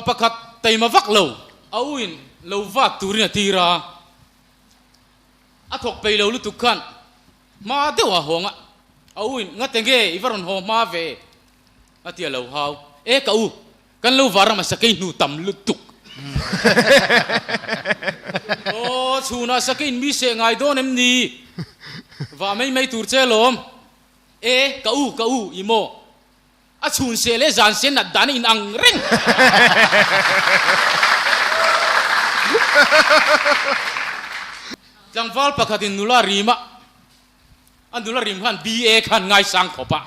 pakhat taima vak lo a u in lo vak turin a tir a, a thawk peih lo lutuk khan hma deuh a hawng a, a u in ngate nge i va rawn haw hma ve a ti a lo hau, e ka u kan lo var ram a sakei hnu tam lutuk. Aw chhunah sakei in mi seh ngai dawn em ni? Vah mai mai tur che lawm. E ka u ka u i maw? A chhun seh leh zan seh nat dan a in ang reng. Tlangval pakhat in nula rim a, a nula rim khan BA khan ngaisang khawp a.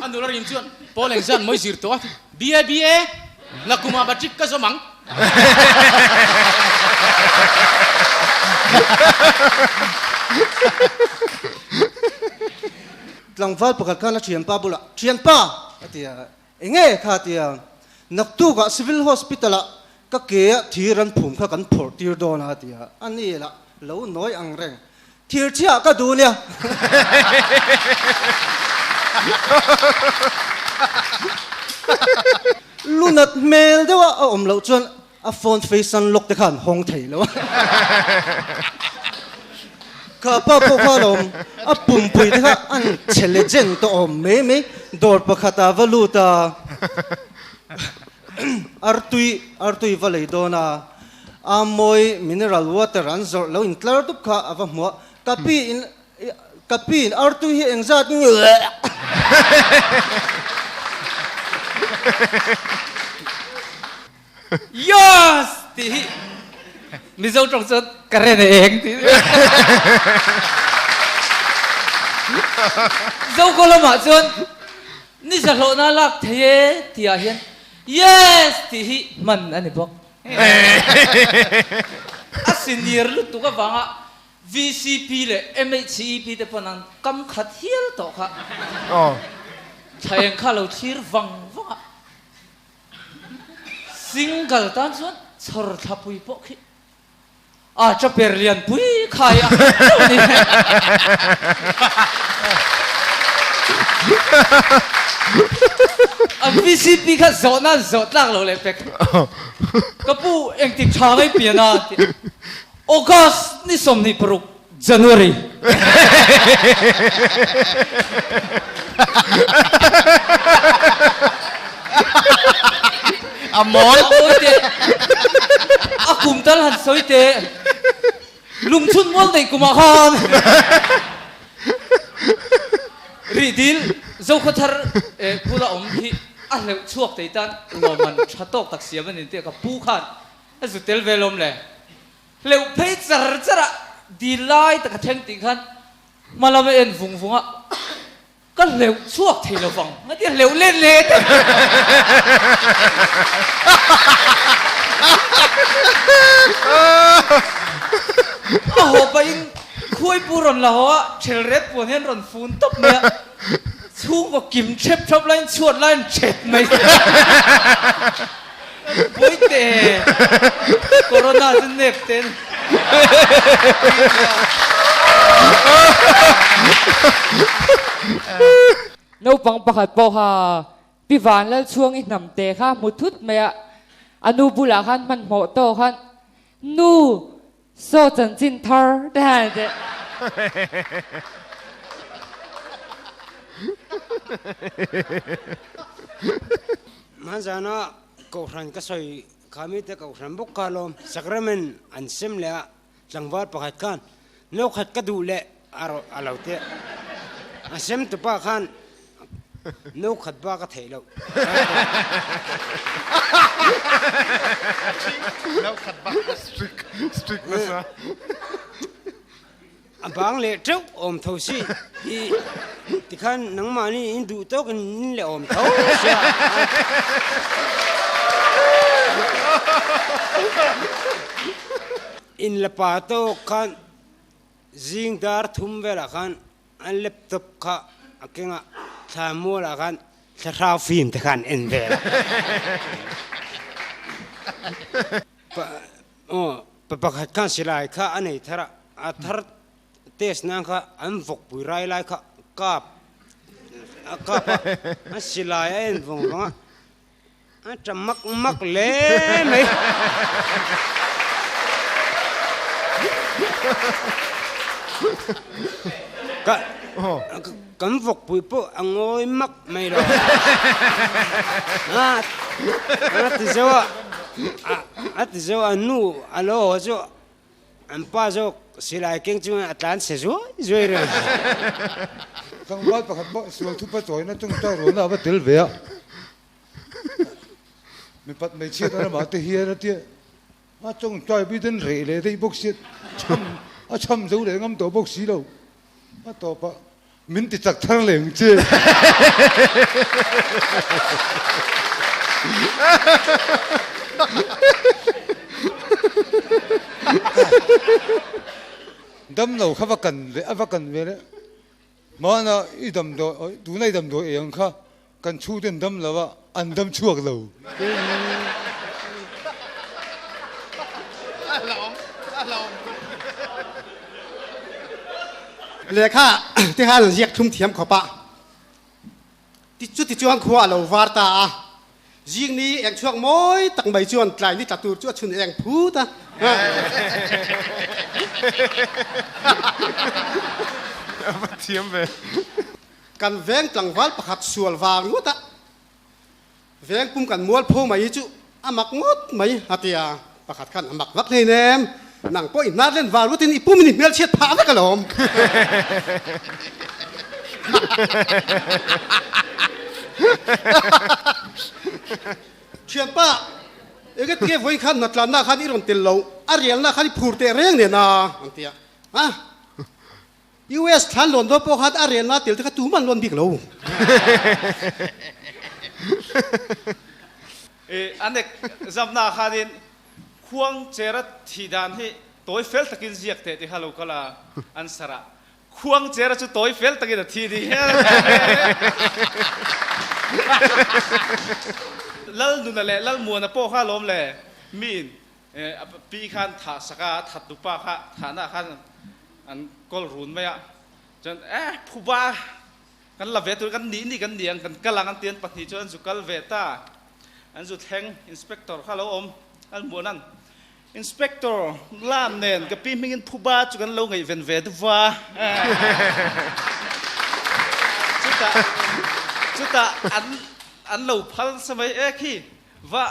A nula rim chuan Paul engzan mawi zir tawh a, BA BA, nakumah matric ka zawm ang. Tlangval pakhat khan a thianpa bulah, Thianpa! a ti a, Enge kha? a ti a, Naktukah Civil Hospital ah ka ke ah thir an phum kha kan phawrh tir dawn a, a ti a, a ni lah lo nawi ang reng. Thir chhiah ka duh nia. Lunat hmel deuh a a awm loh chuan a phone face unlock te kha an hawng thei lo a. Kha pa pawh kha lo awm, a pumpui te kha an chhe legend tawh awm mai mai. Dawr pakhat ah va lut a, artui artui va lei dawn a. A mawi mineral water an zawrh lo in tlar dup kha a va hmu a, ka pi in ka pi in artui hi engzat nge Yes! Tih hi Mizo tawng chuan ka ren eng tih Zo lamah chuan ni zahlawhna lak thei e tihah hian Yes! Tih hi hman a ni bawk. A senior lutuk avanga VCP leh MHCEP te pawn an kam khat hial tawh kha. Thla eng kha lo thlir vang vang a. Single tan chuan chhawr thlapui pawh khi a chaper lianpui khai a ni. A VCP kha zawh nan zawh tlak lo leh pek. Ka pu engtik tha ngai pian a ti. August ni 26 January. A mawl. A kum tal han sawi teh. Lungchhun mual neih kumah khan rih dil Zokhawthar phula awm hi a hleuh chhuak thei tan lawmman tha tawk tak siam a ni tih ka pu khan a zu tel ve lawm le. Hleuh phei char char a dil lai tak a thleng tih khan hma lam a en vung vung a. Ka hleuh chhuak thei lo vang, a ti a hleuh len leh ta. A haw pahin khuai pu rawn la haw a, thel ret puan hian rawn fun tawp mai a, chhungkaw kim thep thap laiin chhuat laiin thet mai. Puite, Corona chu nep ten. Naupang pakhat pawh kha Pi Vanlalchhuang i hnam te kha hmu thut mai a, a nu bulah khan hmanhmawh tawh khan, Nu, Saw chanchin thar te han teh. Hmanzana Kohhran ka sawi kha mite Kohhran bawk kha alawm Sacrament an sem leh a, tlangval pakhat khan no khat ka duh leh a rawh a lo ti a, a sem tupa khan No khat bak a theih loh. No khat bak strict strict nasa. A bang leh teuh awm tho si hi tikhan nangmahni in duh tawk in in leh awm tho sia. In la pa tawk khan zing dar thum velah khan An laptop kha a keng a, thla mualah khan thlarau film te kha an en vel a. Aw, pa pakhat khan silai kha a nei thar a, a thar test nan kha an vawkpui rai lai kha kap a kap a, a silai a en vawng vawng a, a tha mak mak hle mai. Ka kan vawkpui pawh a ngawi mak mai lo. A a ti zeuh a, a ti zeuh a, nu a lo haw chu An pa zawk silai keng chungin a tlan chhe zuai zuai reng. Tlangval pakhat pawh sual thupa chawina tawngtai rualna a va tel ve a, mipat hmeichhiat a ramah te hian a tia, a tawngtai bik ten reh leh daih bawk si a, a chham zo leh ngam tawh bawk si lo, a tawpah Min ti chak thar leh ang che. Damlo kha va kan ve a va kan ve leh hmana i damdawi tuna i damdawi ei ang kha kan chhute an dam lo a an dam chhuak lo. Lehkha te khan an ziak thlum thiam khawp a, chuti chuan khua a lo var ta a, zing ni eng chhuak mawi tak mai chuan tlai ni tla tur chu a chhun eng phut a. A va thiam ve. Kan veng tlangval pakhat sual vang ngawt a, veng pum kan mual pho mai hi chu a mak ngawt mai a ti a, pakhat khan a mak vak hlein em, nang pawh i hnar len var ngawtin i pumin i hmelchhiat phah vek alawm. Thianpa, enge tinge vawiin khan hnatlanna khan i rawn tel lo, a rialna khan i phur teh reng nen a, an ti a. US thlan lawn dawn pawh khan a relna tel te kha tumah an lawn bik lo. I an exam-na khanin khuang chera thih dan hi tawi fel takin ziak teh ti kha lo kal a, answer ah khuang chera chu tawi fel takin a thi ni hian Lalnuna leh Lalmuana pawh kha alawm le miin Pi khan thah sak a, a that nupa kha thahna ah khan an kawl run mai a, chuan eh phuba kan la ve tur kan nih nih kan ni ang kan kal ang an ti an pahnih chuan an zu kal ve ta, an zu thleng inspector kha lo awm an hmuh nan inspector lam nen ka pi hmingin phuba chu kan lo ngaihven ve duva chutah chutah an an lo phal sa mai e khi va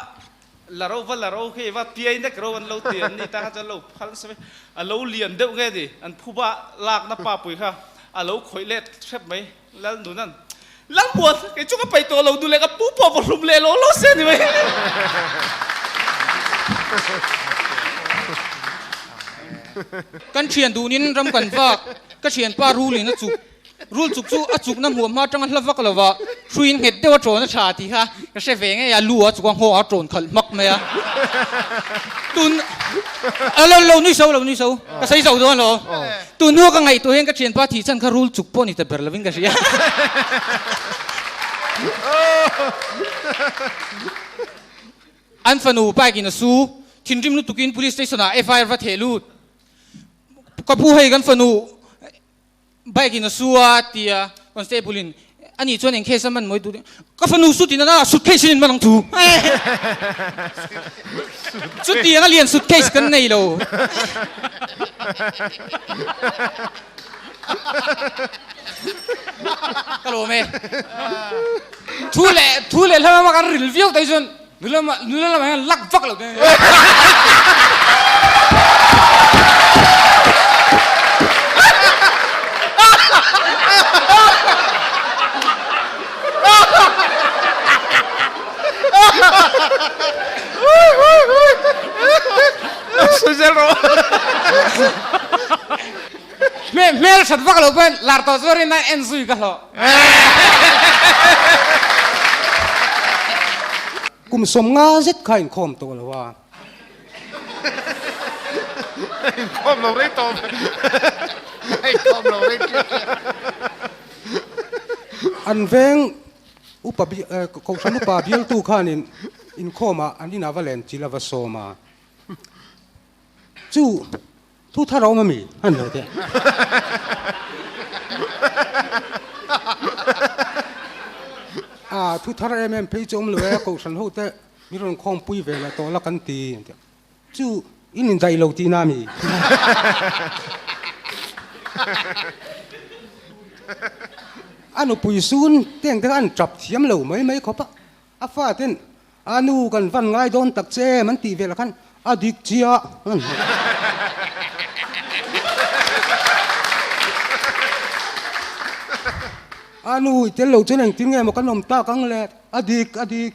La ro va la ro khi va piai nek ro an lo ti an ni ta kha chuan lo phal nasa mai. A lo lian deuh nge ni an phuba lakna pa pui kha a lo khawih let hrep mai Lal Nunan Lal Muan kei chu ka paih tawh lo duh leh ka pu pawh va hlum leh lo lo se ni mai. Kan thian dunin ram kan vak ka thianpa rulin a chuk. Rul chuk chu a chukna hmuah hma atanga hla vak lova hruiin nghet deuh a ṭawn a ṭha tih kha ka hre ve ngei a, lu a chuk a nghawng a ṭawn khalh hmak mai a. Tun a lo lo nui so lo nui so ka sawi zo dawn lo. Tun hnu ka ngaihtuah hian ka ṭhianpa thih chhan kha rul chuk pawh ni ta ber lovin ka hria. An fanu bike in a su thinrim lutukin police station ah FIR va theh lut. Ka pu hei kan fanu Bike in a su a ti a, constable in ani chuan eng case a man mawi tur ka fanu suit in a suitcase in man ang thu. Chutiang a lian suitcase kan nei lo. Ka lawm e. Thu leh thu leh hla lama kan ril viau tai chuan nula nula lamah hian lak vak lo te. Hmel hrat vak lo pawn lar tawh chuan rin a en zui ka hlawh. Kum 50 zet kha inkhawm tawh lo a. Inkhawm lo rei tawh mai. Inkhawm lo rei tih hriat. An veng upa kohhran upa bialtu khanin inkhawmah an inah va len chil a va sawm a. Chu Thu thar a awm a mi? A ni lo teh. A thu thar em em phei chu awm lo e, Kohhran ho te min rawn khawmpui ve leh tawh la kan ti an ti a. Chu in indaih lo tihna a mi? A nupui sun teng te kha an tap thiam lo mai mai khawp a, a fa ten a nu kan van ngai dawn tak che em an tih velah khan a dik chiah an hmu. A nu i tel lo chuan engtin nge maw kan awm tak ang le, a dik a dik.